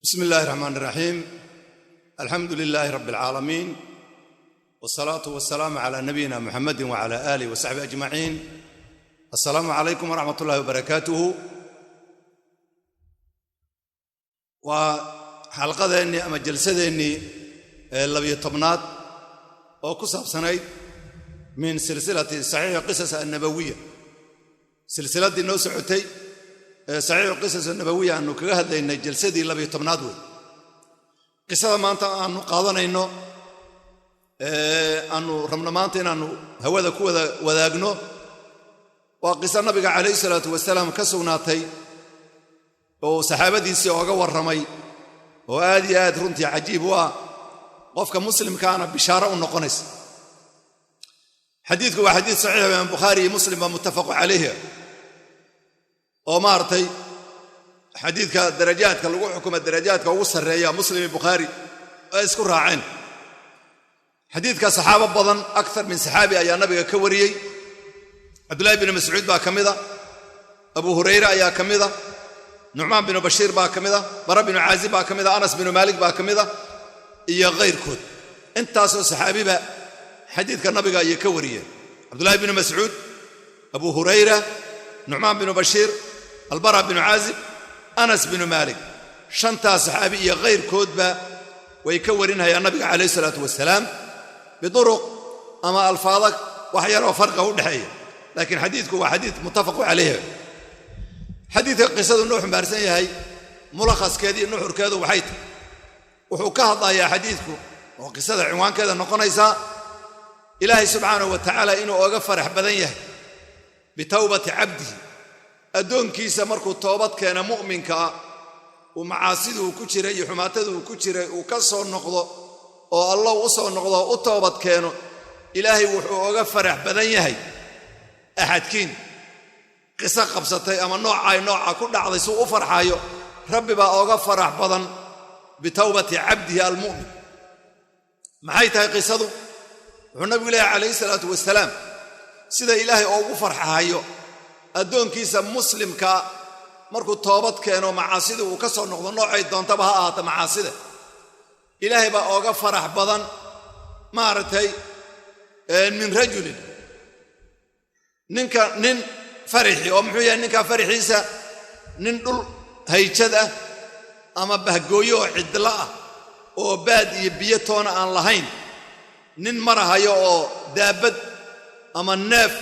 بسم الله الرحمن الرحيم، الحمد لله رب العالمين، والصلاة والسلام على نبينا محمد وعلى آله وصحبه أجمعين. السلام عليكم ورحمة الله وبركاته. Waa xalqadeennii ama jalsadeennii ee 12aad oo ku saabsanayd min silsilati Saxiixi Qisas Annabawiya, silsiladdii noo socotay ee Saxiixu Qisas Annabawiya aanu kaga hadlaynay, jalsadii 12aad wey. Qisada maanta aanu qaadanayno, aanu rabno maanta inaannu hawada ku wada wadaagno, waa qiso nabiga calayhi salaatu wasalaam ka sugnaatay oo saxaabadiisii ooga warramay, oo aad iyo aad runtii cajiib u ah, qofka muslimkaana bishaaro u noqonaysa. Xadiidku waa xadiis saxiix, imaam Bukhaari iyo Muslim baa muttafaqu calayhi, oo maaragtay xadiidka darajaadka lagu xukuma darajaadka ugu sarreeya Muslim iyo Bukhaari ay isku raaceen. Xadiidka saxaabo badan, akthar min saxaabi, ayaa nabiga ka wariyey. Cabdullahi binu Mascuud baa ka mida, Abu Hurayre ayaa ka mida, Nucmaan binu Bashiir baa ka mida, Bara binu Caazib baa ka mida, Anas binu Maalik baa ka mida iyo kayrkood. Intaasoo saxaabiba xadiidka nabiga ayay ka wariyeen: Cabdullahi binu Mascuud, Abu Hurayra, Nucmaan binu Bashiir, Albara binu Caazib, Anas binu Maalik. Shantaas saxaabi iyo kayrkoodba way ka warinayaan nabiga calayh isalaatu wasalaam biduruq ama alfaada wax yaroo farqa u dhexeeya, laakiin xadiidku waa xadiid muttafaqu calayh. Xadiidka qisadu noo xumbaarsan yahay, mulakhaskeeda iyo nuxurkeedu waxay tahay, wuxuu ka hadlayaa xadiidku oo qisada cinwaankeeda noqonaysaa Ilaahay subxaanahu wa tacaala inuu oga farax badan yahay bitawbati cabdihi, addoonkiisa markuu toobad keena mu'minka ah, uu macaasiduu ku jiray iyo xumaataduu ku jiray uu ka soo noqdo oo Allah u soo noqdo oo u toobad keeno, Ilaahay wuxuu oga farax badan yahay axadkiin qiso qabsatay ama noocay nooca ku dhacday suu u farxaayo. Rabbi baa oga farax badan bitawbati cabdihi almu'min. Maxay tahay qisadu? Wuxuu nabigu leeyahy calayhi salaatu wasalaam, sida Ilaahay oogu farxahayo addoonkiisa muslimkaa markuu toobad keeno, macaasida uu ka soo noqdo, noocay doontaba ha ahaata macaasida, Ilaahay baa ooga farax badan maaragtay min rajulin, ninka nin farixi oo muxuu yahay ninkaa farixiisa, nin dhul hayjad ah ama bahgooyo oo cidlo ah oo baad iyo biyo toona aan lahayn nin marahayo, oo daabad ama neef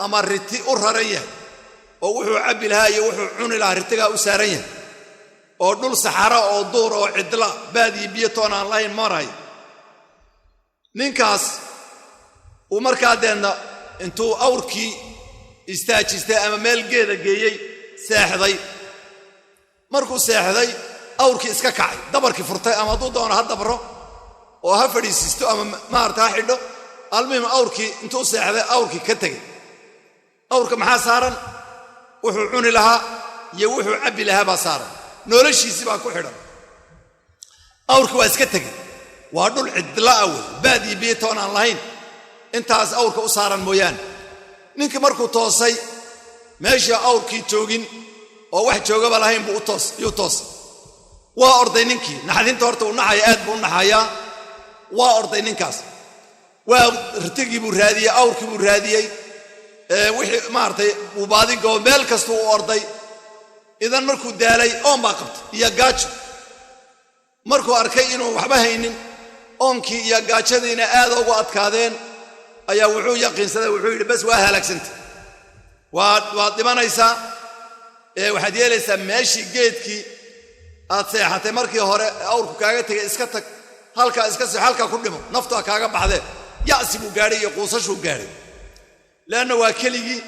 ama riti u raran yahay, oo wuxuu cabbi lahaa iyo wuxuu cuni lahaa ritigaa u saaran yahay, oo dhul saxara oo duur oo cidla, baad iyo biyo toona aan lahayn marahayo. Ninkaas uu markaa deedna intuu awrkii istaajistay ama meel geeda geeyey seexday. Markuu seexday, awrkii iska kacay, dabarkii furtay, ama hadduu doono ha dabro oo ha fadhiisiisto ama maarata ha xidho. Almuhim, awrkii intuu seexday awrkii ka tegey. Awrka maxaa saaran? Wuxuu cuni lahaa iyo wuxuu cabbi lahaa baa saaran, noloshiisii baa ku xidhan. Awrkii waa iska tegey, waa dhul cidla'a wey, baad iyo biyo toon aan lahayn, intaas awrka u saaran mooyaane. Ninkii markuu toosay, meeshii awrkii joogin oo wax joogaba lahayn buu yuu toosay. Waa orday ninkii. Naxdinta horta uu naxaya, aad buu u naxayaa. Waa orday ninkaas, waa ritigii buu raadiyey, awrkii buu raadiyey, wixii maaragtay uu baadigoo meel kastuu u orday. Idan markuu daalay, oon baa qabtay iyo gaajo. Markuu arkay inuu waxba haynin, oonkii iyo gaajadiina aad ugu adkaadeen, ayaa wuxuu yaqiinsaday, wuxuu yidhi: "Bas, waa halaagsantay, waad dhimanaysaa. Ee waxaad yeelaysaa, meeshii geedkii aad seexatay markii hore awrku kaaga tegay iska tag, halkaa iska seexo, halkaa ku dhimo, naftu ha kaaga baxdee." Ya'si buu gaadhay iyo quusashuu gaadhay, leanna waa keligii,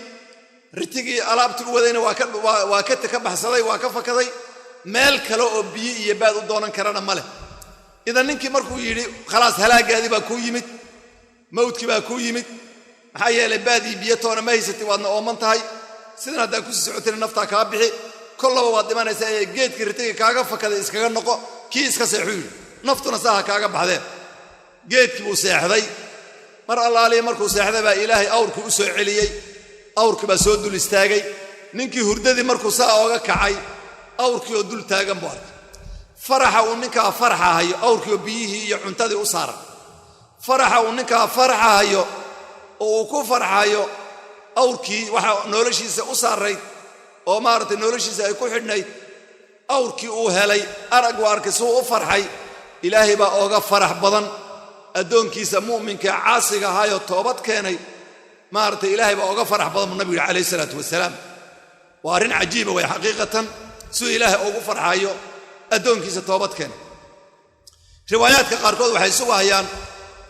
ritigii alaabtii u wadayna waa ka baxsaday, waa ka fakaday, meel kale oo biyo iyo baad u doonan karana ma leh. Idan ninkii markuu yidhi: "Khalaas, halaagaadii baa kuu yimid, mawdkii baa kuu yimid, maxaa yeelay baadii biyo toona ma haysatay, waadna ooman tahay, sidan haddaa kusii socotina naftaa kaa bixi, kollaba waad dhimanaysaa, ee geedkii ritigii kaaga fakaday iskaga noqo, kii iska seexuu," yidhi, "naftuna saaha kaaga baxdeen." Geedkii buu seexday. Mar allaaliya markuu seexday baa Ilaahay awrkii u soo celiyey. Awrkii baa soo dul istaagay. Ninkii hurdadii markuu saa ooga kacay, awrkii oo dul taagan buu arkay. Faraxa uu ninkaa farxahayo awrkiio biyihii iyo cuntadii u saaran, faraxa uu ninkaa farxahayo oo uu ku farxayo awrkii waxa noloshiisa u saarayd oo maaragtay noloshiisa ay ku xidhnayd, awrkii uu helay, arag uu arkay suu u farxay, Ilaahay baa ooga farax badan addoonkiisa mu'minka caasiga ahaayoo toobad keenay. Maaragtay, Ilaahay baa ooga farax badan buu nabigu yidhi calayhi salaatu wasalaam. Waa arrin cajiiba way xaqiiqatan, siduu Ilaahay ugu farxayo addoonkiisa toobad keenay. Riwaayaadka qaarkood waxay sugahayaan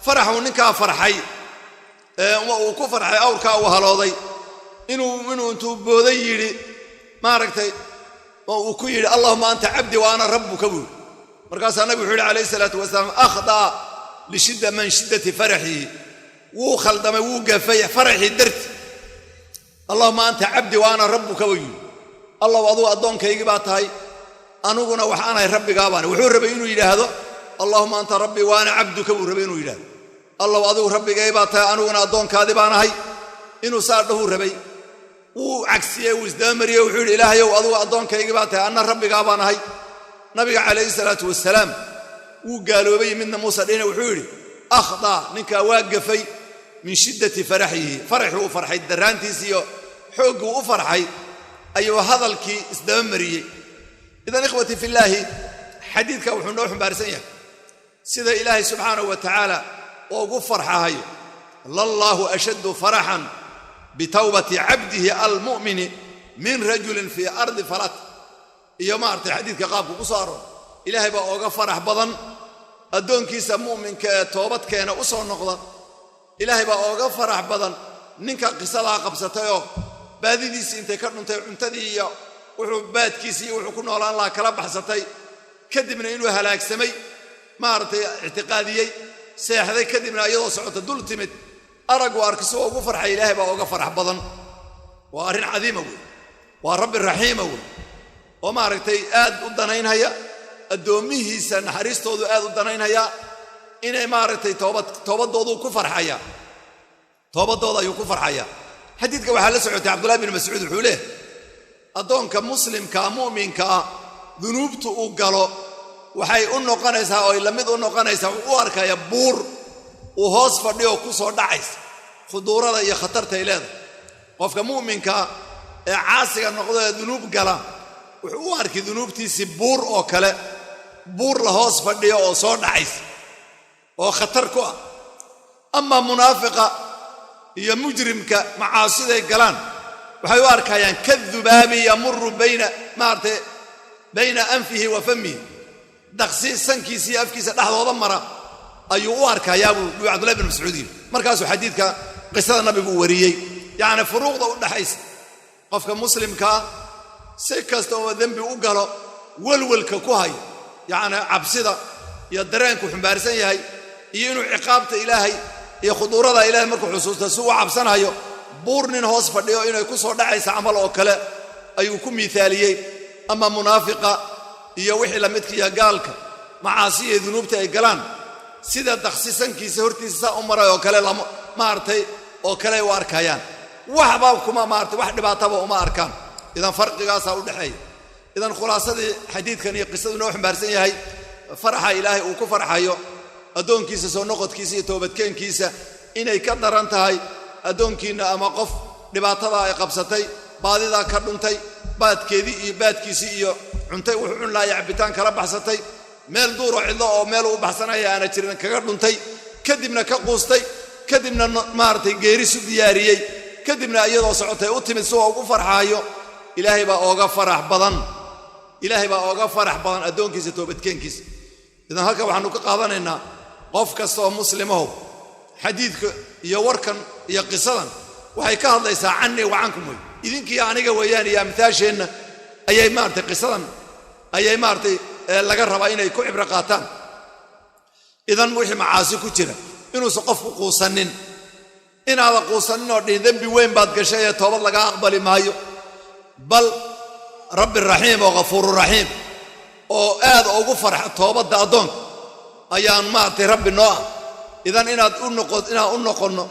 faraxuu ninkaa farxay uu ku farxay awrkaa uu halooday, inuu intuu booday yidhi, maaragtay, oo uu ku yidhi: "Allahuma anta cabdi wa ana rabbuka," buu yidhi. Markaasaa nabigu wuxuu yidhi calayhi salaatu wasalaam: "Akhda'a lishidda man shiddati faraxihi." Wuu khaldamay, wuu gafay faraxii darti. "Allahuma anta cabdi wa ana rabbuka," buu yidhi. Allow, adugu addoonkaygii baa tahay, aniguna waxaanahay rabbigaa baan. Wuxuu rabay inuu yidhaahdo: "Allahuma anta rabbii wa ana cabduka," buu rabay inuu yidhahdo. Allow, adigu rabbigay baa tahay, aniguna addoonkaadii baan ahay, inuu saa dhahuu rabay. Wuu cagsiyey, wuu isdabamariyey. Wuxuu yidhi: "Ilaahayow, adigu addoonkaygii baa tahay, anna rabbigaa baan ahay." Nabiga calayhi salaatu wasalaam wuu gaaloobay midna muuse dhihina. Wuxuu yidhi: "Akhdaa, ninkaa waa gafay min shiddati faraxihi." Faraxii uu farxay darraantiis iyo xooggii u farxay ayuu hadalkii isdabamariyey. Idan, ikhwatii fillaahi, xadiidka wuxuu noo xumbaarsan yahay sida Ilaahay subxaanahu wa tacaala ugu farxahayo. "Lallaahu ashaddu faraxan bitawbati cabdihi almu'mini min rajulin fii ardi falat," iyo maaragtay xadiidka qaabku ku soo aroor. Ilaahay baa ooga farax badan addoonkiisa mu'minka ee toobadkeena u soo noqda. Ilaahay baa ooga farax badan ninka qisadaa qabsatayoo baadidiisii intay ka dhuntay, cuntadii iyo wuxuu baadkiisii iyo wuxuu ku noolaan lahaa kala baxsatay, kadibna inuu halaagsamay maaragtay ictiqaadiyey, seexday, kadibna iyadoo socota dul timid, araggu arki sigoo ugu farxay. Ilaahay baa ooga farax badan. Waa arrin cadiima wey, waa rabbi raxiima wey, oo maaragtay aad u danaynhaya addoommihiisa, naxariistoodu aad u danaynhayaa inay maaragtay toobadooduu ku farxaya, toobadooda ayuu ku farxaya. Xadiidka waxaa la socotay Cabdullahi bin Mascuud wuxuu leehay: addoonka muslimkaa mu'minka ah dunuubtu uu galo waxay u noqonaysaa oo ay la mid u noqonaysaa, wuxuu u arkaya buur uu hoos fadhiyoo ku soo dhacaysa, khuduurada iyo khatartay leedahay. Qofka mu'minkaa ee caasiga noqdo ee dunuub gala wuxuu u arkay dunuubtiisii buur oo kale, buur la hoos fadhiyo oo soo dhacaysa oo khatar ku ah. Amaa munaafiqa iyo mujrimka macaasiday galaan waxay u arkayaan kadubaabi yamuru bayna, maaragtay, bayna anfihi wa famihi, daqsi sankiisa iyo afkiisa dhexdooda mara ayuu u arkayaa, buu Cabdullahi bin Mascuud yidhi. Markaasuu xadiidka qisada nabigu uu wariyey, yacni furuuqda u dhaxaysa qofka muslimkaa si kasta oo dembi u galo welwelka ku hayo, yacni cabsida iyo dareenku xumbaarsan yahay, iyo inuu ciqaabta Ilaahay iyo khuduurada Ilahay markuu xusuusta si u cabsanayo, buur nin hoos fadhiyo inay ku soo dhacaysa camal oo kale ayuu ku miithaaliyey. Ama munaafiqa iyo wixii lamidka iyo gaalka macaasiya dunuubta ay galaan sida daqsi sankiisa hortiisa saa u maray oo kale, maaragtay, oo kale ay u arkayaan, waxba kuma, maaragtay, wax dhibaataba uma arkaan. Idan farqigaasaa u dhexeeya. Idan khulaasadii xadiidkan iyo qisadu noo xumbaarsan yahay, faraxa Ilaahay uu ku farxayo addoonkiisa soo noqodkiisa iyo toobadkeenkiisa inay ka daran tahay addoonkiinna ama qof dhibaatada ay qabsatay, baadidaa ka dhuntay, baadkeedii iyo baadkiisii iyo cuntay wuxuu cun laaya cabitaan kala baxsatay, meel duuro cidlo oo meel uu baxsanaya aana jirin kaga dhuntay, kadibna ka quustay, kadibna maaragtay geerisu diyaariyey, kadibna iyadoo socotay u timid, sigoo ugu farxaayo. Ilaahay baa ooga farax badan, Ilaahay baa ooga farax badan addoonkiisa toobadkeenkiisa. Idan halkan waxaanu ka qaadanaynaa, qof kasta oo muslimahow, xadiidka iyo warkan iyo qisadan waxay ka hadlaysaa cannii wa cankum wey, idinkiiyo aniga weeyaan iyo amtaasheenna ayay maaragtay qisadan ayay maaragtay laga rabaa inay ku cibro qaataan. Idan wixii macaasi ku jira inuusan qofku quusannin, inaada quusannin oo dhihin dembi weyn baad gashay ee toobad lagaa aqbali maayo, bal rabbi raxiim oo ghafuururaxiim oo aad ugu farxa toobadda addoonka ayaan maaragtay rabbi noo ah. Idan inaad inaan u noqonno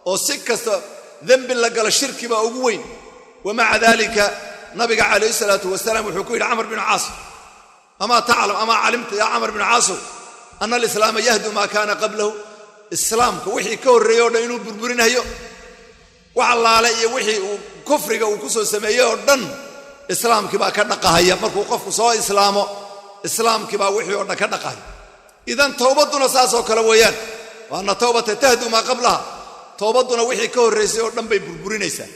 oo si kasta dembi la galo, shirki baa ugu weyn. Wamaca daalika nabiga calayhi salaatu wasalaam wuxuu ku yidhi Camar binu Caas Amaa taclam, amaa calimta yaa Camar bnu Caasow, ana alislaama yahdu maa kaana qablahu? Islaamka wixii ka horreeyey o dhan inuu burburinayo, wax allaale iyo wixii uu kufriga uu ku soo sameeyey oo dhan islaamkii baa ka dhaqahaya. Markuu qofku soo islaamo, islaamkii baa wixii oo dhan ka dhaqahaya. Idan towbadduna saasoo kale weeyaan. Wa anna towbata tahdu maa qablaha, towbadduna wixii ka horraysay oo dhan bay burburinaysaa.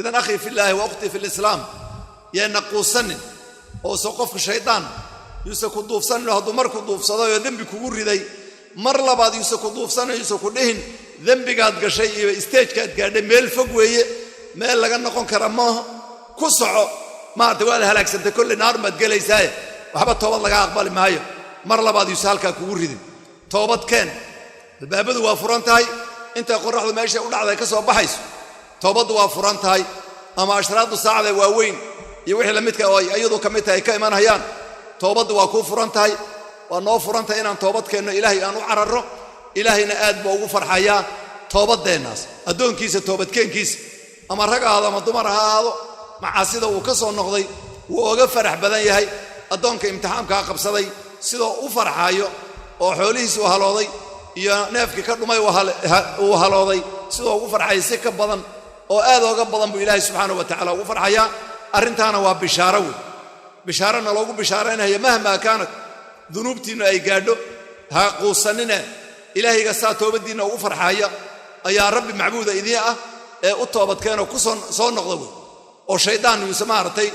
Idan akhii fillaahi wa ukhtii fi lislaam, yayna quusanin oose qofku shaydaan yuuse ku duufsanin. Hadduu mar ku duufsadayoo dembi kugu riday, mar labaad yuuse ku duufsanin, yuuse ku dhihin dembigaad gashay iyo stage-kaad gaadhay meel fog weeye, meel laga noqon kara maaha, ku soco, maarata waad halaagsantay, kolley naar baad gelaysaaye, waxba toobad laga aqbali maayo. Mar labaad yuuse halkaa kugu ridin. Toobad keen, albaabadu waa furan tahay. Intay qoraxdu meeshay u dhacday ka soo baxayso, toobaddu waa furan tahay. Ama ashraadu saacada waaweyn iyo wixii lamidka oo ay iyadu ka mid tahay ka imanayaan, toobaddu waa kuu furan tahay, waa noo furan tahay inaan toobad keenno, Ilaahay aan u cararro. Ilaahayna aad buu ugu farxayaa toobadeennaas, addoonkiisa toobadkeenkiisa, ama rag ahaado ama dumar ha ahaado, macaasida uu ka soo noqday wuu oga farax badan yahay. Addoonka imtixaamkaa qabsaday sidoo u farxaayo oo xoolihiisi uu halooday iyo neefkii ka dhumay uu halooday sidoo ugu farxaya, si ka badan oo aad ooga badan buu Ilaahay subxaana wa tacala ugu farxayaa. Arrintaana waa bishaaro wey, bishaarona loogu bishaaraynaya. Mahmaa kaanat dunuubtiinnu ay gaadho, ha quusanine. Ilaahayga saa toobaddiinna ugu farxaaya ayaa rabbi macbuuda idiin ah ee u toobadkeenoo ku soo noqda wey. Oo shaydaan yuuse maaragtay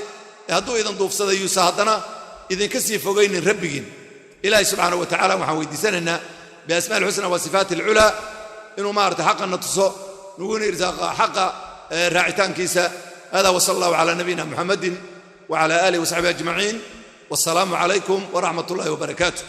hadduu idin duufsaday yuuse haddana idinka sii fogaynin rabbigiin. Ilaahay subxaana wa tacala waxaan weydiisanaynaa biasmaa alxusna wa sifaati alculaa inuu maarata xaqana tuso, nuguna irsaaqa xaqa raacitaankiisa. Hada wsala allahu cala nabiyina muxamadin wcala alih wasaxbihi ajmaciin, wassalaamu calaykum waraxmat ullahi wabarakaatu.